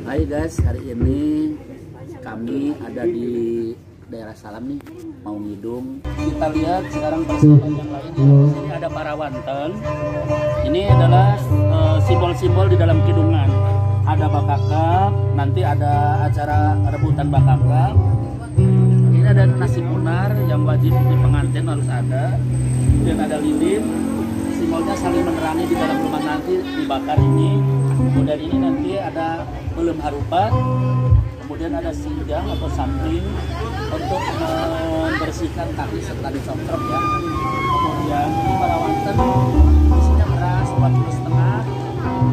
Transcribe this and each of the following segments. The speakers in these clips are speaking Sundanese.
Hai guys, hari ini kami ada di daerah Salam nih, mau ngidung. Kita lihat sekarang persiapan yang lain. Di sini ada para wanten. Ini adalah simbol-simbol di dalam kidungan. Ada bakakak, nanti ada acara rebutan bakakak. Ini ada nasi punar yang wajib di pengantin harus ada. Kemudian ada lilin, simbolnya saling menerangi di dalam rumah nanti dibakar ini. Kemudian ini nanti ada belum harupat, kemudian ada sinjang atau samping untuk membersihkan kaki setelah dicongkrok ya. Kemudian ini para wanten isinya beras 2,5 kilo,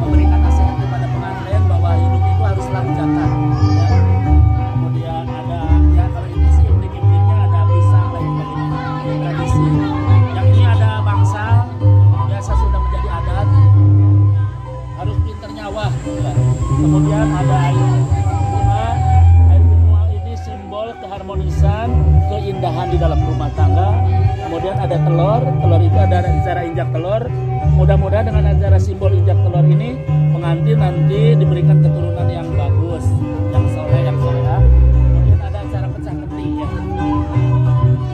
memberikan nasihat kepada pengantin bahwa hidup itu harus selalu jaga. Ya. Kemudian ada ya kalau ini sih implik-impliknya ada pisang dan sebagainya tradisi. Yang ini ada bangsal, biasa sudah menjadi adat. Harus pinter nyawa. Ya. Kemudian ada air bunga. Air bunga ini simbol keharmonisan, keindahan di dalam rumah tangga. Kemudian ada telur. Telur itu ada acara injak telur. Mudah-mudahan dengan acara simbol injak telur ini pengantin nanti diberikan keturunan yang bagus, yang soleh, yang soleha. Kemudian ada acara pecah keti ya.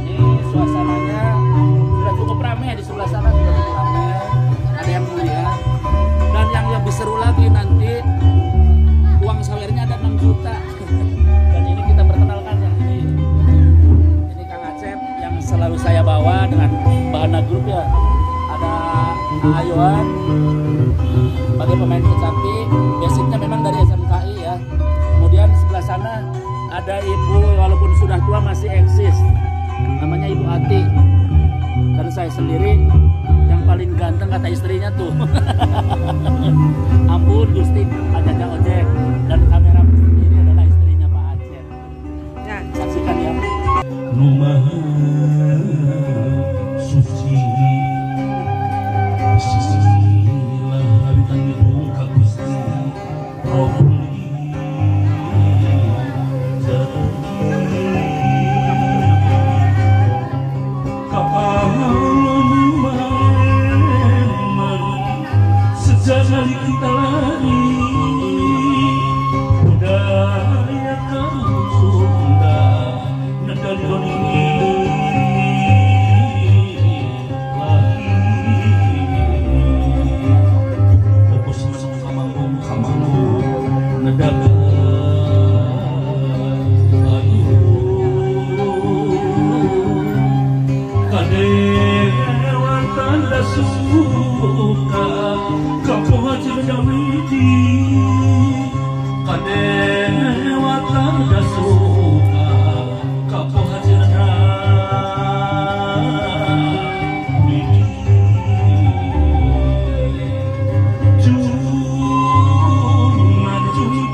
Ini suasananya sudah cukup ramai, di sebelah sana sudah cukup ramai. Ada yang melihat. Dan yang lebih seru lagi nanti uang sawernya ada 6 juta. Dan ini kita perkenalkan yang ini. Ini Kang Acep yang selalu saya bawa dengan Bahana Group ya. Ada Ayoan sebagai pemain kecapi, basicnya memang dari SMKI ya. Kemudian sebelah sana ada ibu walaupun sudah tua masih eksis, namanya Ibu Ati. Dan saya sendiri yang paling ganteng kata istrinya tuh. Ampun Gusti, Pak Jaja Ojek. Dan kamera sendiri adalah istrinya Pak Acep. Ya, saksikan ya. Rumah suci sisilah bintang itu ka Gusti Robbul sejak kita lari budaya kaum Sunda negeri ini fokus kamanggung kamanggung negara ayu kadewatan suka kampung haji dawidi kadewatan suka kampung haji dawidi jung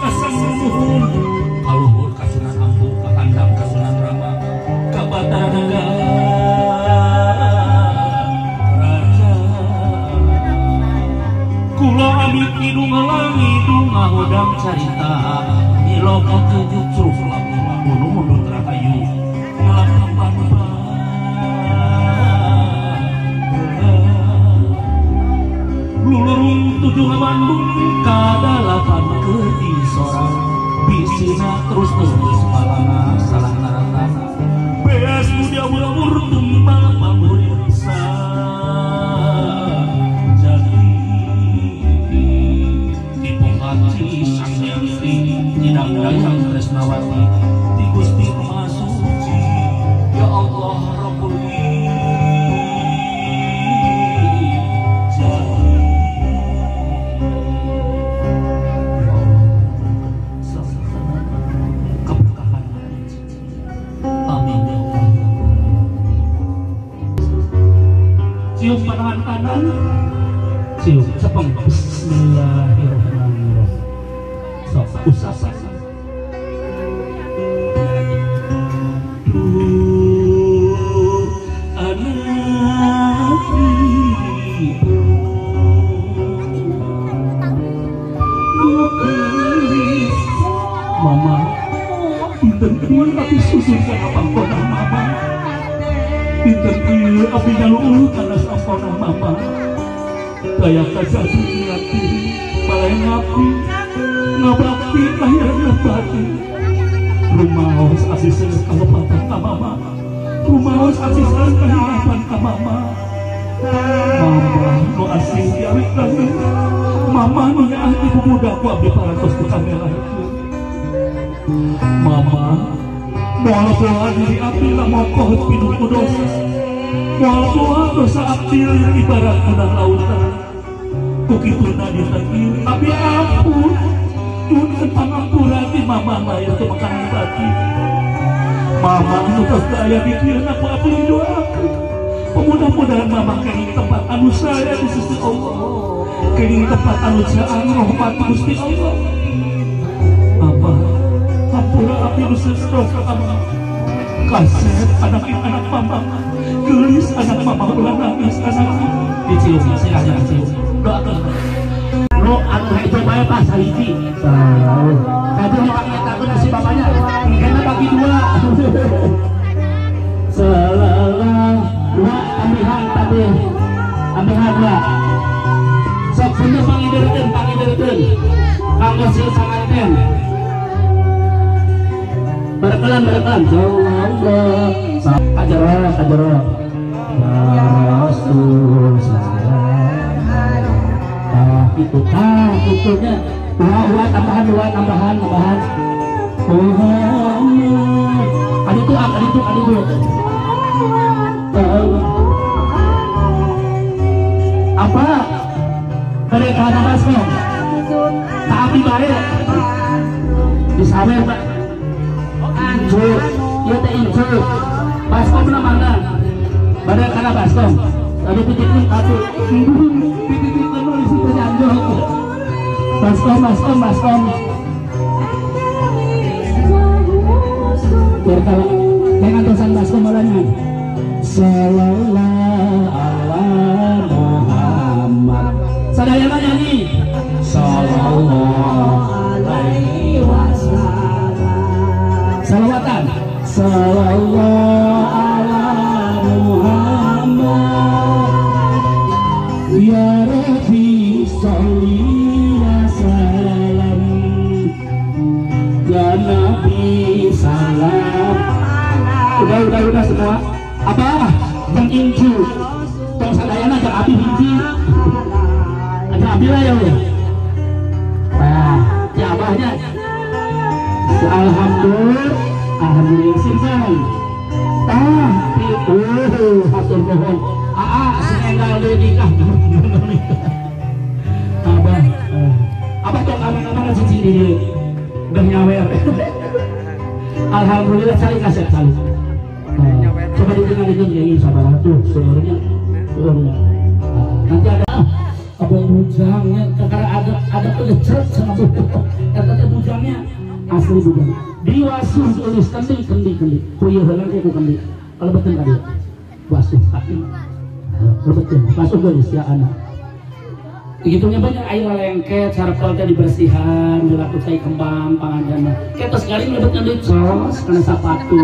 kasamuhun kaluhur kasunan ampu kakandang kasunan rama kabatara naga kula amit ngidung ngidung ngahodang carita niloka kejucruk laku nu mundur terahayu ngalap lulurung tujuh Bandung kadalapan ke sorang bisina terus terus malana salah naratan beas mudia ulur tumbal pamurisa Tidak Dayang Tresnawati di Gusti Maha Suci ya Allah Rabbul keberkahan. Amin ya Allah. Cium tangan kanan, cium cepeng. Bismillahirrahmanirrahim. Sok usah. Anak ibu nukelis mama pinten ieu abi susun kana pangkona mama pinten ieu abi nyaluh kana sampona mama daya kajadi ngati balai ngapi. Ngabakti lahir dan batin. Rumaos asih kalepatan ka mama. Rumaos asih kahilapan ka mama. Mama nu asih diawit tangan. Mama nu nyaah di pemuda ku abdi parantos ku kamelahkeun. Mama moal poa diri abdi lamokoh pinuh ku dosa. Moal poa dosa abdi lir ibarat kunang lautan. Ku kituna dinten ieu abdi ampun. Nyuhunkeun pangampura ti mama lahir teu mekang batin. Mama nu tos teu aya pikirna ku abdi didoakeun. Mudah-mudahan mama kenging tempat anu saya di sisi Allah. Kenging tempat anu caang rahmat Gusti Allah. Abah, hampura abdi nu dosa ka mama. Kaset anak mama, geulis anak mama ulah nangis anak. Dicium, silahkan dicium. Doakeun. Nu anu itu bae pas hiji. Tadi dipanggil si bapaknya. Kena bagi dua. Selalah dua ambihan tadi. Ambihan dua. Sok punduh pangiderkeun, pangiderkeun. Kanggo sil sanganten. Berkelan berkelan. Allah. Kajero kajero. Ya Rasul salam. Itu itunya dua tambahan dua tambahan tambahan. Muhammad. Adi itu adi itu adi itu. Apa? Mereka nabas dong. Tak api bae. Disawer Pak. Incu, ieu teh incu. Baskom na mana? Bade kana baskom. Tadi pitikeun katu. Pitikeun nu di situ anjog. Baskom, baskom, baskom. Biar kalau dengan tulisan baskom malahnya. Sallallahu ala Muhammad. Sadayana nyanyi. Sallallahu alaihi wasallam. Salawatan. Sallallahu ala Muhammad. Ya Rabbi sholli wa salam. Ya Nabi salam. Udah semua. Apa? Jang incu. Tong sadayana jang abi hiji. Ada abi lah ya. Nah, si abahnya. Alhamdulillah, alhamdulillah sinten. Tah, hatur nuhun. Aa, sing enggal deui nikah. Abah, abah tong aman-aman cicing di dieu. Udah nyawer. Alhamdulillah cari kaset cari. Coba didengar-dengar ya, ini sabar tuh seluruhnya. Nanti ada apa bujangnya, karena ada pelecet sama kata bujangnya asli bujang. Diwasuh tulis kendi kendi kendi. Kuyu heula ke ku kendi. Kalau betul tadi. Wasuh kaki. Kalau betul. Wasuh geus ya anak. Begitunya banyak air lengket, sarepel teh dibersihan, dilakukan cai kembang pangandan. Ketos sekali mlebet ngendi cos kana sapatu.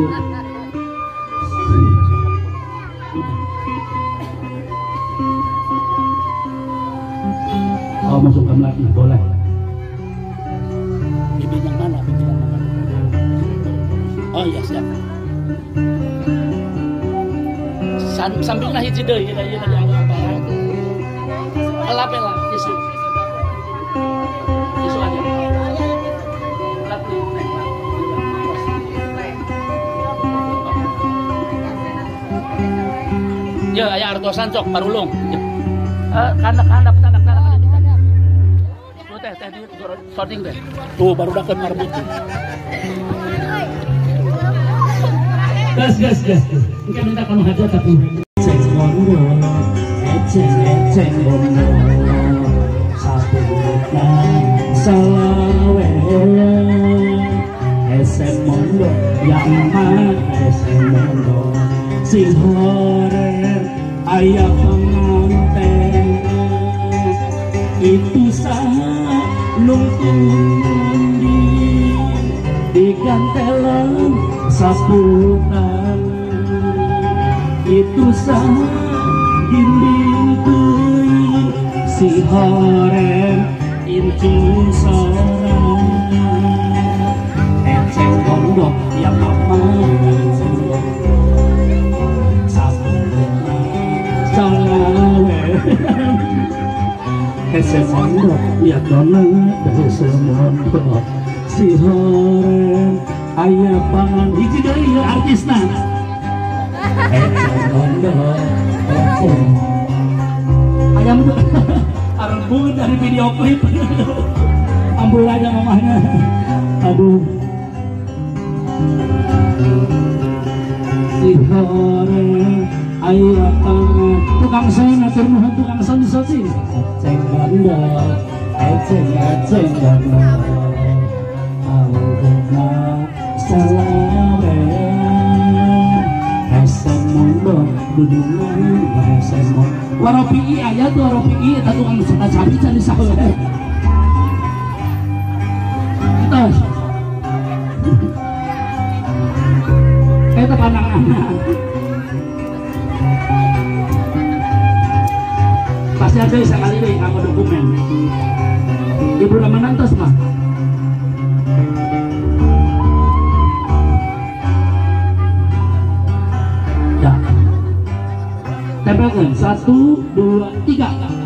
Oh, masukkan lagi, boleh. Bibi yang mana? Bibi yang mana? Oh iya, siap. Sampinglah hiji deui, ieu tadi anggo apa? Elap elap tisu. Tisu aja. Elap di neng. Ya, aya artosan sok parulung. Kandak-kandak kandak-kandak. Teh teh di sorting teh. Tuh baru dakeun marbut. Gas gas gas. Engke minta kamu hajat tapi cek bondo. Eceng eceng bondo. Saputan salawe. Esem bondo yang mah esem bondo. Sing horer aya penganten. Itu saha nungtung di gantelan saputan. Itu saha ginding teuing si horeng incu sorang. Mondok ya dona hese mondok si horeng aya pangan hiji deui ieu artisna eceng mondok eceng ayam tuh arembung dari video klip ampun aja mamahnya aduh si horeng aya pangan tukang sound atur nuhun tukang sound sosi eceng mondok eceng eceng mondok aweuna salawe hese mondok dudungan hese mondok waropi aya tuh waropi eta tukang suka sapi cari sawe entos eta pandangan pasti ada sekali deh kamu dokumen ibu nama nantos mah ya tempelkan 1 2 3.